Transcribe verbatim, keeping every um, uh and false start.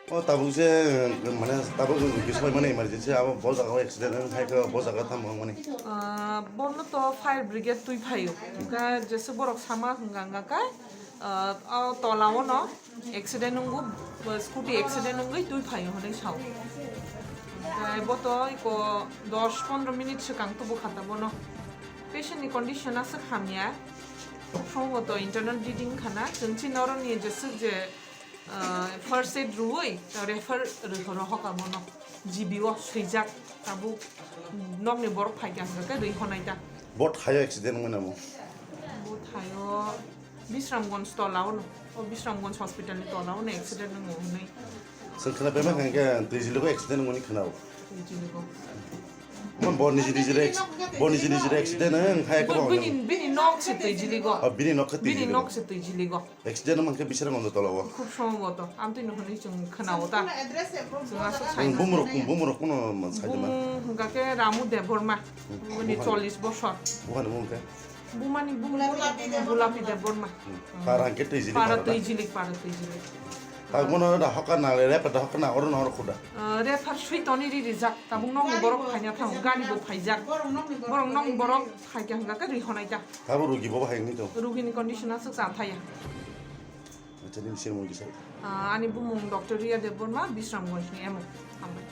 O tabuk je, mane tabuk bismai mane emergency abo bo jaga o accident wng hai khe bo jaga tamo wng mani. Ah, bono to fire brigade twi phaio. Hwnkhe jesa borok sama hwnka hwnka khe, ah, o tola o no accident wngwi, scooty accident wngwi twi phaio hwnwi sao. Hwnkhe bo to iko dos pondro minute swkang tubu kha ta bono. Patient ni condition aswk hamya. Somo to internal bleeding khana. Chwng chini oro ni jeswk je ah, first aid rwui, refer rw-, rohok abono. G B o swijak, tabuk nokni borok phaikha hwnkhe rwi honai ta. Bo thaio accident wngmani namo? Bo thaio Bisramganj tola ono. O Bisramganj hospital ni tola ono accident wngo hwnwi. Chwng khna phaima khe twijiligo accident wngmani khna-o. Twijiligo. Bo niji niji re-, bo niji niji re accident wng hai khe bo. Bini, bini nok se twijiligo. Ah, bini nok khe twijiligo. Bini nok se twijiligo. Accident wngkha khe Bisramganj tola o. Khub somboto. Amtwi no hwnwi chwng khna-o ta. Chwng aswk sai. Bumrok, bumrok kuno sai de ma. Bung hwnkha khe Ramu Debbarma. Bini buhan. Chollish bosor. Buhan bung khe? Bumani bung Bulapi Debbarma. Para hwnkhe twijili para para da? Twijilik, para twijilik. Tabuk bono da hokar na le, refer da hokar na, oro na oro khuda. Ah, refer sui toni ri rijak. Tabuk nokni borok phaina thang, gari bo phaijak. Borok nokni borok phaikha hwnkha khe rwi honai ta. Abo rugi bo bahai wngwi tong? Rugini condition aswk cha thaya. Acha, nini sir mung kisa. Ah, ani bumung Doctor Riya Debbarma, Bisramganj ni emo. Hambai.